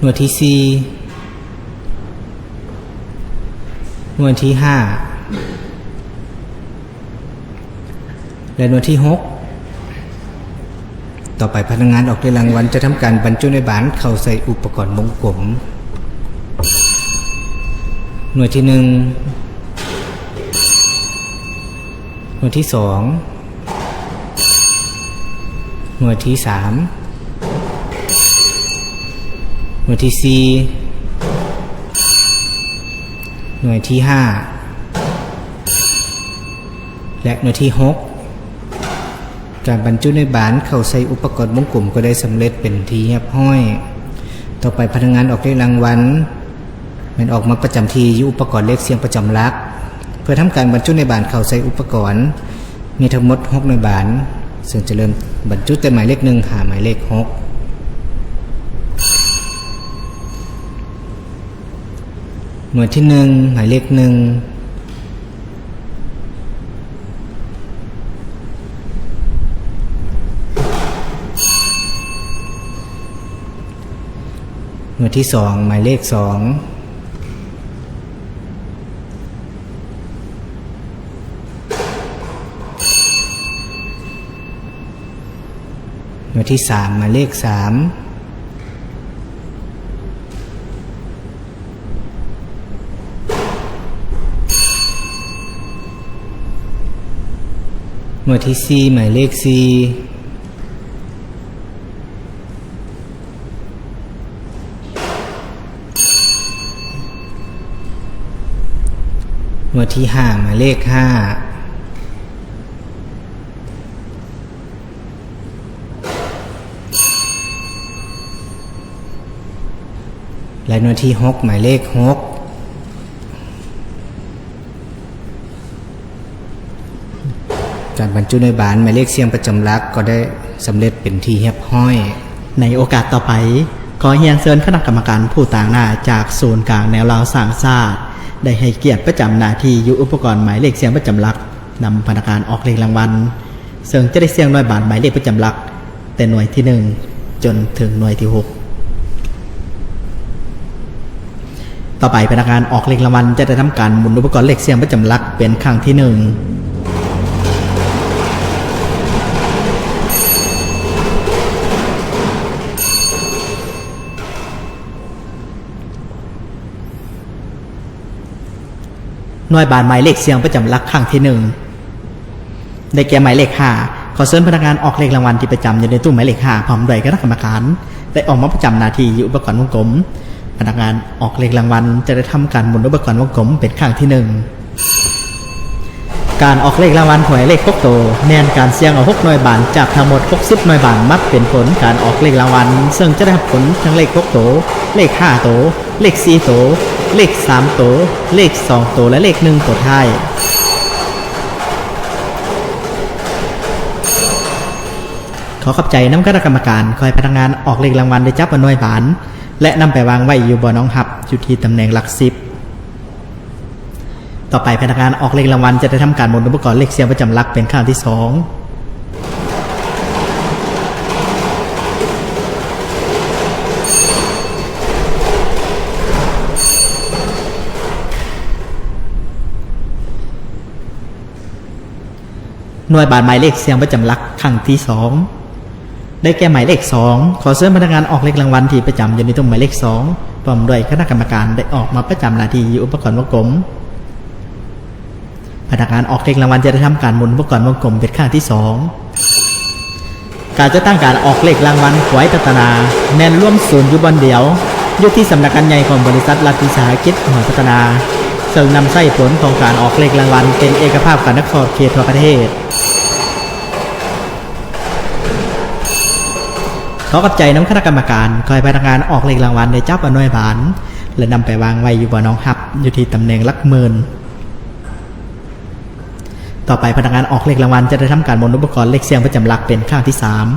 ໜ່ວຍທີສີ່, ໜ່ວຍທີຫ້າ ແລະ ໜ່ວຍທີຫົກ. ຕໍ່ໄປພະນັກງານອອກເລກລາງວັນຈະທຳການບັນຈຸໜ່ວຍບານເຂົ້າໃສ່ອຸປະກອນວົງກົມ. ໜ່ວຍທີໜຶ່ງ, ໜ່ວຍທີສອງ, ໜ່ວຍທີສາມ, ໜ່ວຍທີສີ່, ໜ່ວຍທີຫ້າ ແລະ ໜ່ວຍທີຫົກ. ການບັນຈຸໜ່ວຍບານເຂົ້າໃສ່ອຸປະກອນວົງກົມກໍໄດ້ສຳເລັດເປັນທີ່ຮຽບຮ້ອຍ. ຕໍ່ໄປພະນັກງານອອກເລກລາງວັນແມ່ນອອກມາປະຈຳທີ່ຢູ່ອຸປະກອນເລກສ່ຽງປະຈຳຫຼັກ. ເພື່ອທຳການບັນຈຸໜ່ວຍບານເຂົ້າໃສ່ອຸປະກອນ ມີທັງໝົດຫົກໜ່ວຍບານ, ເຊິ່ງຈະເລີ່ມບັນຈຸແຕ່ໝາຍເລກໜຶ່ງຫາໝາຍເລກຫົກ. ໜ່ວຍທີໜຶ່ງ, ໝາຍເລກໜຶ່ງ. ໜ່ວຍທີສອງ, ໝາຍເລກສອງ. ໜ່ວຍທີສາມ, ໝາຍເລກສາມ. ໜ່ວຍທີສີ່, ໝາຍເລກສີ່. ໜ່ວຍທີຫ້າ, ໝາຍເລກຫ້າ. ແລະ ໜ່ວຍທີຫົກ, ໝາຍເລກຫົກ. ການບັນຈຸໜ່ວຍບານໝາຍເລກສ່ຽງປະຈຳຫຼັກກໍໄດ້ສຳເລັດເປັນທີ່ຮຽບຮ້ອຍ. ໃນໂອກາດຕໍ່ໄປ, ຂໍຮຽນເຊີນຄະນະກຳມະການຜູ້ຕາງໜ້າຈາກສູນກາງແນວລາວສ້າງຊາດ ໄດ້ໃຫ້ກຽດປະຈຳໜ້າທີ່ຢູ່ອຸປະກອນໝາຍເລກສ່ຽງປະຈຳຫຼັກ ນຳພະນັກງານອອກເລກລາງວັນ ເຊິ່ງຈະໄດ້ສ່ຽງໜ່ວຍບານໝາຍເລກປະຈຳຫຼັກ ແຕ່ໜ່ວຍທີໜຶ່ງຈົນເຖິງໜ່ວຍທີຫົກ. ຕໍ່ໄປພະນັກງານອອກເລກລາງວັນຈະໄດ້ທຳການໝູນອຸປະກອນເລກສ່ຽງປະຈຳຫຼັກເປັນຄັ້ງທີໜຶ່ງ. ໜ່ວຍບານໝາຍເລກສ່ຽງປະຈຳຫຼັກຄັ້ງທີໜຶ່ງ ໄດ້ແກ່ໝາຍເລກຫ້າ. ຂໍເຊີນພະນັກງານອອກເລກລາງວັນທີ່ປະຈຳຢູ່ໃນຕູ້ໝາຍເລກຫ້າ ພ້ອມດ້ວຍຄະນະກຳມະການ ໄດ້ອອກມາປະຈຳໜ້າທີ່ຢູ່ອຸປະກອນວົງກົມ. ພະນັກງານອອກເລກລາງວັນຈະໄດ້ທຳການໝູນອຸປະກອນວົງກົມເປັນຄັ້ງທີໜຶ່ງ. ການອອກເລກລາງວັນຫວຍເລກຫົກໂຕ ແມ່ນການສ່ຽງເອົາຫົກໜ່ວຍບານຈາກທັງໝົດຫົກສິບໜ່ວຍບານມາເປັນຜົນການອອກເລກລາງວັນ, ເຊິ່ງຈະໄດ້ຮັບຜົນທັງເລກຫົກໂຕ, ເລກຫ້າໂຕ, ເລກສີ່ໂຕ, ເລກສາມໂຕ, ເລກສອງໂຕ ແລະ ເລກໜຶ່ງໂຕທ້າຍ. ຂໍຂອບໃຈນຳຄະນະກຳມະການ. ຂໍໃຫ້ພະນັກງານອອກເລກລາງວັນໄດ້ຈັບເອົາໜ່ວຍບານ ແລະ ນຳໄປວາງໄວ້ຢູ່ບ່ອນຮອງຮັບ ຢູ່ທີ່ຕຳແໜ່ງຫຼັກສິບ. ຕໍ່ໄປພະນັກງານອອກເລກລາງວັນຈະໄດ້ທຳການໝູນອຸປະກອນເລກສ່ຽງປະຈຳຫຼັກເປັນຄັ້ງທີສອງ. ໜ່ວຍບານໝາຍເລກສ່ຽງປະຈຳຫຼັກຄັ້ງທີສອງ ໄດ້ແກ່ໝາຍເລກສອງ. ຂໍເຊີນພະນັກງານອອກເລກລາງວັນທີ່ປະຈຳຢູ່ໃນຕູ້ໝາຍເລກສອງ ພ້ອມດ້ວຍຄະນະກຳມະການ ໄດ້ອອກມາປະຈຳໜ້າທີ່ຢູ່ອຸປະກອນວົງກົມ. ພະນັກງານອອກເລກລາງວັນຈະໄດ້ທຳການໝູນອຸປະກອນວົງກົມເປັນຄັ້ງທີສອງ. ການຈັດຕັ້ງການອອກເລກລາງວັນຫວຍພັດທະນາ ແມ່ນລວມສູນຢູ່ບ່ອນດຽວ ຢູ່ທີ່ສຳນັກງານໃຫຍ່ຂອງບໍລິສັດລັດວິສາຫະກິດຫວຍພັດທະນາ ເຊິ່ງນຳໃຊ້ຜົນຂອງການອອກເລກລາງວັນເປັນເອກະພາບກັນໃນຂອບເຂດທົ່ວປະເທດ. ຂໍຂອບໃຈນຳຄະນະກຳມະການ. ຂໍໃຫ້ພະນັກງານອອກເລກລາງວັນໄດ້ຈັບເອົາໜ່ວຍບານ ແລະ ນຳໄປວາງໄວ້ຢູ່ບ່ອນຮອງຮັບ ຢູ່ທີ່ຕຳແໜ່ງຫຼັກໝື່ນ. ຕໍ່ໄປພະນັກງານອອກເລກລາງວັນຈະໄດ້ທຳການໝູນອຸປະກອນເລກສ່ຽງປະຈຳຫຼັກເປັນຄັ້ງທີສາມ.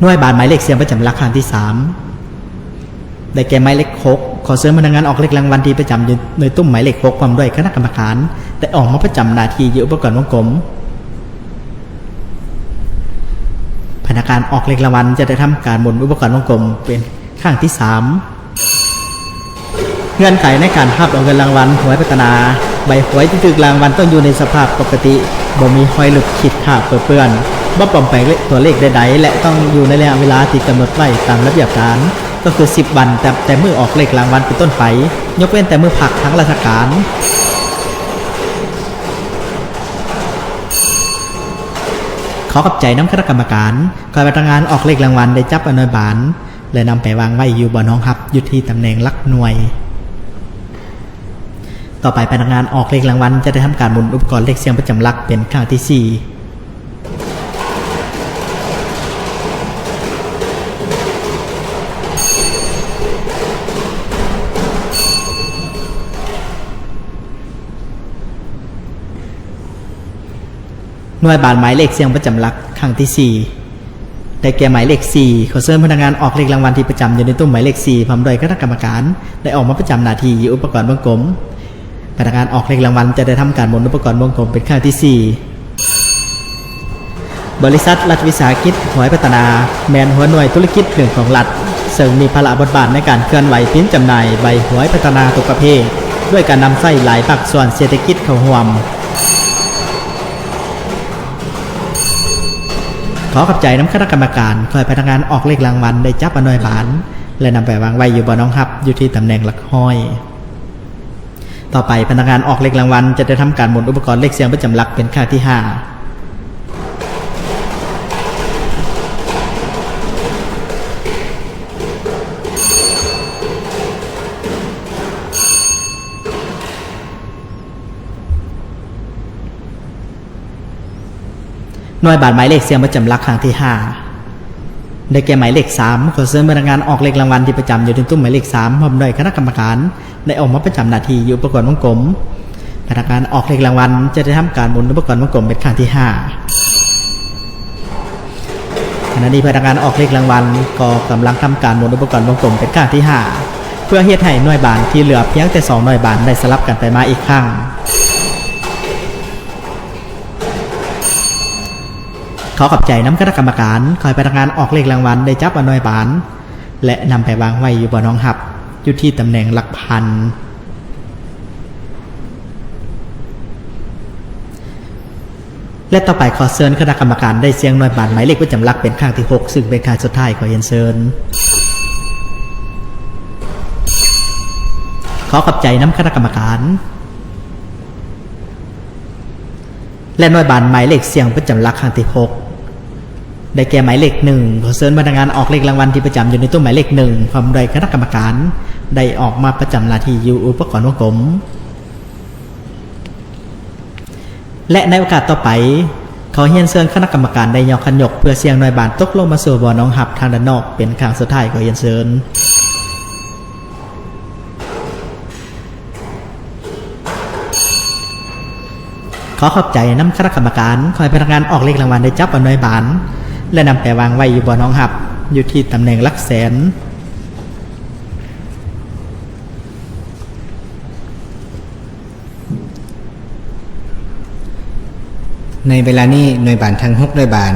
ໜ່ວຍບານໝາຍເລກສ່ຽງປະຈຳຫຼັກຄັ້ງທີສາມ. ໄດ້ແກ່ໝາຍເລກຫົກ. ຂໍເຊີນພະນັກງານອອກເລກລາງວັນທີ່ປະຈຳຢູ່ໃນຕຸ້ມໝາຍເລກຫົກ ພ້ອມດ້ວຍຄະນະກຳມະການ ໄດ້ອອກມາປະຈຳໜ້າທີ່ຢູ່ອຸປະກອນວົງກົມ. ພະນັກງານອອກເລກລາງວັນຈະໄດ້ທຳການໝູນອຸປະກອນວົງກົມເປັນຄັ້ງທີສາມ. ເງື່ອນໄຂໃນການຮັບເອົາເງິນລາງວັນຫວຍພັດທະນາ. ໃບຫວຍທີ່ຖືກລາງວັນຕ້ອງຢູ່ໃນສະພາບປົກກະຕິ, ບໍ່ມີຮອຍຫຼຸດ, ຂີດຂາດ, ເປິເປື້ອນ, ບໍ່ປອມແປງຕົວເລກໃດໆ ແລະ ຕ້ອງຢູ່ໃນໄລຍະເວລາທີ່ກຳນົດໄວ້ຕາມລະບຽບການ, ກໍຄືສິບວັນ ນັບແຕ່ມື້ອອກເລກລາງວັນເປັນຕົ້ນໄປ, ຍົກເວັ້ນແຕ່ມື້ພັກທາງລາຊະການ. ຂໍຂອບໃຈນຳຄະນະກຳມະການ. ຂ້ອຍພະນັກງານອອກເລກລາງວັນໄດ້ຈັບເອົາໜ່ວຍບານ ແລະ ນຳໄປວາງໄວ້ຢູ່ບ່ອນຮອງຮັບ ຢູ່ທີ່ຕຳແໜ່ງຫຼັກໜ່ວຍ. ຕໍ່ໄປພະນັກງານອອກເລກລາງວັນຈະໄດ້ທຳການໝູນອຸປະກອນເລກສ່ຽງປະຈຳຫຼັກເປັນຄັ້ງທີສີ່. ໜ່ວຍບານໝາຍເລກສ່ຽງປະຈຳຫຼັກຄັ້ງທີສີ່ ໄດ້ແກ່ໝາຍເລກສີ່. ຂໍເຊີນພະນັກງານອອກເລກລາງວັນທີ່ປະຈຳຢູ່ໃນຕຸ້ມໝາຍເລກສີ່ ພ້ອມດ້ວຍຄະນະກຳມະການ ໄດ້ອອກມາປະຈຳໜ້າທີ່ຢູ່ອຸປະກອນວົງກົມ. ພະນັກງານອອກເລກລາງວັນຈະໄດ້ທຳການໝູນອຸປະກອນວົງກົມເປັນຄັ້ງທີສີ່. ບໍລິສັດລັດວິສາຫະກິດຫວຍພັດທະນາ ແມ່ນຫົວໜ່ວຍທຸລະກິດໜຶ່ງຂອງລັດ ເຊິ່ງມີພາລະບົດບາດໃນການເຄື່ອນໄຫວພິມຈຳໜ່າຍໃບຫວຍພັດທະນາທຸກປະເພດ ດ້ວຍການນຳໃຊ້ຫຼາຍພາກສ່ວນເສດຖະກິດເຂົ້າຮ່ວມ. ຂໍຂອບໃຈນຳຄະນະກຳມະການ. ຂ້ອຍພະນັກງານອອກເລກລາງວັນໄດ້ຈັບເອົາໜ່ວຍບານ ແລະ ນຳໄປວາງໄວ້ຢູ່ບ່ອນຮອງຮັບ ຢູ່ທີ່ຕຳແໜ່ງຫຼັກຮ້ອຍ. ຕໍ່ໄປພະນັກງານອອກເລກລາງວັນຈະໄດ້ທຳການໝູນອຸປະກອນເລກສ່ຽງປະຈຳຫຼັກເປັນຄັ້ງທີຫ້າ. ໜ່ວຍບານໝາຍເລກສ່ຽງປະຈຳຫຼັກຄັ້ງທີຫ້າ ໄດ້ແກ່ໝາຍເລກສາມ. ຂໍເຊີນພະນັກງານອອກເລກລາງວັນທີ່ປະຈຳຢູ່ໃນຕຸ້ມໝາຍເລກສາມ ພ້ອມດ້ວຍຄະນະກຳມະການ ໄດ້ອອກມາປະຈຳໜ້າທີ່ຢູ່ອຸປະກອນວົງກົມ. ພະນັກງານອອກເລກລາງວັນຈະໄດ້ທຳການໝູນອຸປະກອນວົງກົມເປັນຄັ້ງທີຫ້າ. ຂະນະນີ້ພະນັກງານອອກເລກລາງວັນກໍກຳລັງທຳການໝູນອຸປະກອນວົງກົມເປັນຄັ້ງທີຫ້າ ເພື່ອເຮັດໃຫ້ໜ່ວຍບານທີ່ເຫຼືອພຽງແຕ່ສອງໜ່ວຍບານໄດ້ສະຫຼັບກັນໄປມາອີກຄັ້ງ. ຂໍຂອບໃຈນຳຄະນະກຳມະການ. ຂໍໃຫ້ພະນັກງານອອກເລກລາງວັນໄດ້ຈັບເອົາໜ່ວຍບານ ແລະ ນຳໄປວາງໄວ້ຢູ່ບ່ອນຮອງຮັບ ຢູ່ທີ່ຕຳແໜ່ງຫຼັກພັນ. ແລະ ຕໍ່ໄປຂໍເຊີນຄະນະກຳມະການໄດ້ສ່ຽງໜ່ວຍບານໝາຍເລກປະຈຳຫຼັກເປັນຄັ້ງທີຫົກ ຊຶ່ງເປັນຄັ້ງສຸດທ້າຍ. ຂໍຮຽນເຊີນ. ຂໍຂອບໃຈນຳຄະນະກຳມະການ. ແລະ ໜ່ວຍບານໝາຍເລກສ່ຽງປະຈຳຫຼັກຄັ້ງທີຫົກ ໄດ້ແກ່ໝາຍເລກໜຶ່ງ. ຂໍເຊີນພະນັກງານອອກເລກລາງວັນທີ່ປະຈຳຢູ່ໃນຕູ້ໝາຍເລກໜຶ່ງ ພ້ອມດ້ວຍຄະນະກຳມະການ ໄດ້ອອກມາປະຈຳໜ້າທີ່ຢູ່ອຸປະກອນວົງກົມ. ແລະ ໃນໂອກາດຕໍ່ໄປ, ຂໍຮຽນເຊີນຄະນະກຳມະການໄດ້ຍໍຄັນຍົກເພື່ອສ່ຽງໜ່ວຍບານຕົກລົງມາສູ່ບໍ່ອນຮອງຮັບທາງດ້ານນອກເປັນຄັ້ງສຸດທ້າຍ. ຂໍຮຽນເຊີນ. ຂໍຂອບໃຈນຳຄະນະກຳມະການ. ຂໍໃຫ້ພະນັກງານອອກເລກລາງວັນໄດ້ຈັບເອົາໜ່ວຍບານ ແລະ ນຳໄປວາງໄວ້ຢູ່ບ່ອນຮອງຮັບ ຢູ່ທີ່ຕຳແໜ່ງຫຼັກແສນ. ໃນເວລານີ້ໜ່ວຍບານທັງຫົກໜ່ວຍບານ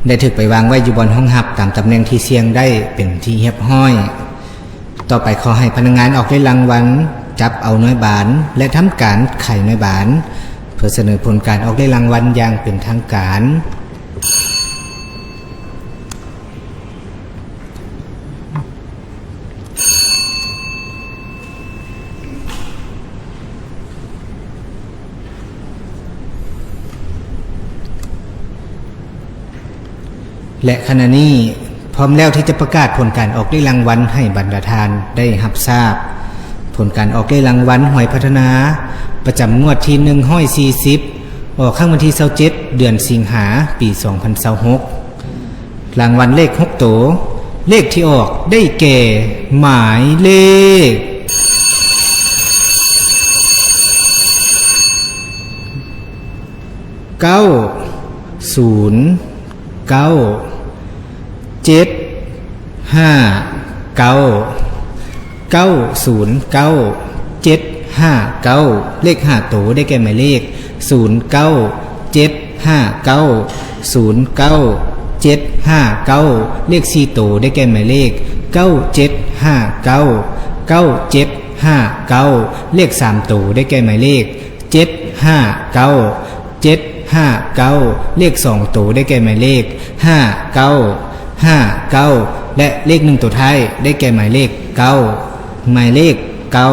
ໄດ້ຖືກໄປວາງໄວ້ຢູ່ບ່ອນຮອງຮັບຕາມຕຳແໜ່ງທີ່ສ່ຽງໄດ້ເປັນທີ່ຮຽບຮ້ອຍ. ຕໍ່ໄປຂໍໃຫ້ພະນັກງານອອກເລກລາງວັນຈັບເອົາໜ່ວຍບານ ແລະ ທຳການໄຂໜ່ວຍບານ ເພື່ອສະເໜີຜົນການອອກເລກລາງວັນຢ່າງເປັນທາງການ. ແລະ ຂະນະນີ້ ພ້ອມແລ້ວທີ່ຈະປະກາດຜົນການອອກເລກລາງວັນໃຫ້ບັນດາທ່ານໄດ້ຮັບຊາບ. ຜົນການອອກເລກລາງວັນຫວຍພັດທະນາ ປະຈຳງວດທີໜຶ່ງຮ້ອຍສີ່ສິບ ອອກຄັ້ງວັນທີຊາວເຈັດ ເດືອນສິງຫາ ປີສອງພັນຊາວຫົກ. ລາງວັນເລກຫົກໂຕ, ເລກທີ່ອອກໄດ້ແກ່ ໝາຍເລກ ເກົ້າ ສູນ ເກົ້າ ເຈັດ ຫ້າ ເກົ້າ ເກົ້າສູນເກົ້າ ເຈັດຫ້າເກົ້າ ເລກຫ້າໂຕໄດ້ແກ່ໝາຍເລກ ສູນເກົ້າ ເຈັດຫ້າເກົ້າ ສູນເກົ້າ ເຈັດຫ້າເກົ້າ ເລກສີ່ໂຕໄດ້ແກ່ໝາຍເລກ ເກົ້າເຈັດຫ້າເກົ້າ ເກົ້າເຈັດຫ້າເກົ້າ ເລກສາມໂຕໄດ້ແກ່ໝາຍເລກ ເຈັດຫ້າເກົ້າ ເຈັດຫ້າເກົ້າ ເລກສອງໂຕໄດ້ແກ່ໝາຍເລກ ຫ້າເກົ້າ ຫ້າເກົ້າ ແລະ ເລກໜຶ່ງໂຕທ້າຍໄດ້ແກ່ໝາຍເລກ ເກົ້າ ໝາຍເລກ ເກົ້າ.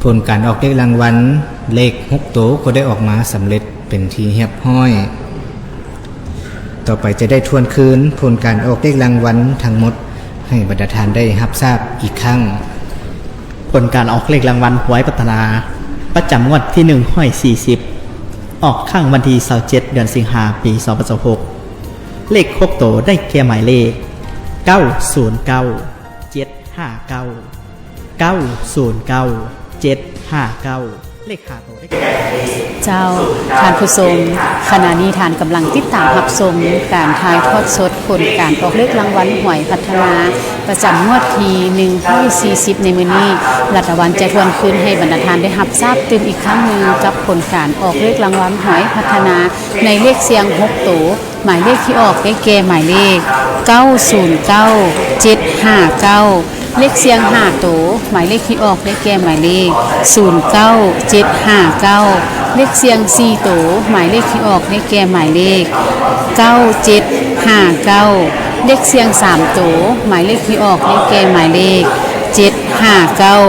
ຜົນການອອກເລກລາງວັນເລກຫົກໂຕກໍໄດ້ອອກມາສຳເລັດເປັນທີ່ຮຽບຮ້ອຍ. ຕໍ່ໄປຈະໄດ້ທວນຄືນຜົນການອອກເລກລາງວັນທັງໝົດ ໃຫ້ບັນດາທ່ານໄດ້ຮັບຊາບອີກຄັ້ງ. ຜົນການອອກເລກລາງວັນຫວຍພັດທະນາ ປະຈຳງວດທີໜຶ່ງຮ້ອຍສີ່ສິບ ອອກຄັ້ງວັນທີຊາວເຈັດ ເດືອນສິງຫາ ປີສອງພັນຊາວຫົກ ເລກຫົກໂຕໄດ້ແກ່ໝາຍເລກ ເກົ້າສູນເກົ້າ ເຈັດຫ້າເກົ້າ ເກົ້າສູນເກົ້າ ເຈັດຫ້າເກົ້າ ເລກຫ້າໂຕໄດ້ແກ່ ເຈົ້າ ທ່ານຜູ້ຊົມ, ຂະນະນີ້ທ່ານກຳລັງຕິດຕາມຮັບຊົມການຖ່າຍທອດສົດຜົນການອອກເລກລາງວັນຫວຍພັດທະນາ ປະຈຳງວດທີໜຶ່ງຮ້ອຍສີ່ສິບໃນມື້ນີ້. ລັດຖະບານຈະທວນຄືນໃຫ້ບັນດາທ່ານໄດ້ຮັບຊາບຕື່ມອີກຄັ້ງໜຶ່ງກັບຜົນການອອກເລກລາງວັນຫວຍພັດທະນາໃນເລກສ່ຽງຫົກໂຕ. ໝາຍເລກທີ່ອອກໄດ້ແກ່ໝາຍເລກ ເກົ້າສູນເກົ້າ ເຈັດຫ້າເກົ້າ ເລກສ່ຽງຫ້າໂຕ ໝາຍເລກທີ່ອອກໄດ້ແກ່ໝາຍເລກ ສູນເກົ້າ ເຈັດຫ້າເກົ້າ ເລກສ່ຽງສີ່ໂຕ ໝາຍເລກທີ່ອອກໄດ້ແກ່ໝາຍເລກ ເກົ້າເຈັດຫ້າເກົ້າ ເລກສ່ຽງສາມໂຕ ໝາຍເລກທີ່ອອກໄດ້ແກ່ໝາຍເລກ ເຈັດຫ້າເກົ້າ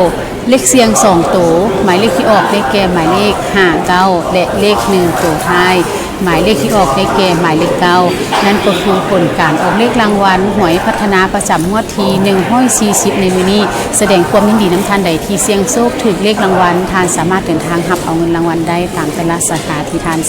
ເລກສ່ຽງສອງໂຕ ໝາຍເລກທີ່ອອກໄດ້ແກ່ໝາຍເລກ ຫ້າເກົ້າ ແລະ ເລກໜຶ່ງໂຕທ້າຍ ໝາຍເລກທີ່ອອກໄດ້ແກ່ໝາຍເລກ ເກົ້າ. ນັ້ນກໍຄືຜົນການອອກເລກລາງວັນຫວຍພັດທະນາປະຈຳງວດທີໜຶ່ງຮ້ອຍສີ່ສິບໃນມື້ນີ້. ສະແດງຄວາມຍິນດີນຳທ່ານໃດທີ່ສ່ຽງໂຊກຖືກເລກລາງວັນ, ທ່ານສາມາດເດີນທາງຮັບເອົາເງິນລາງວັນໄດ້ຕາມແຕ່ລະສາຂາທີ່ທ່ານ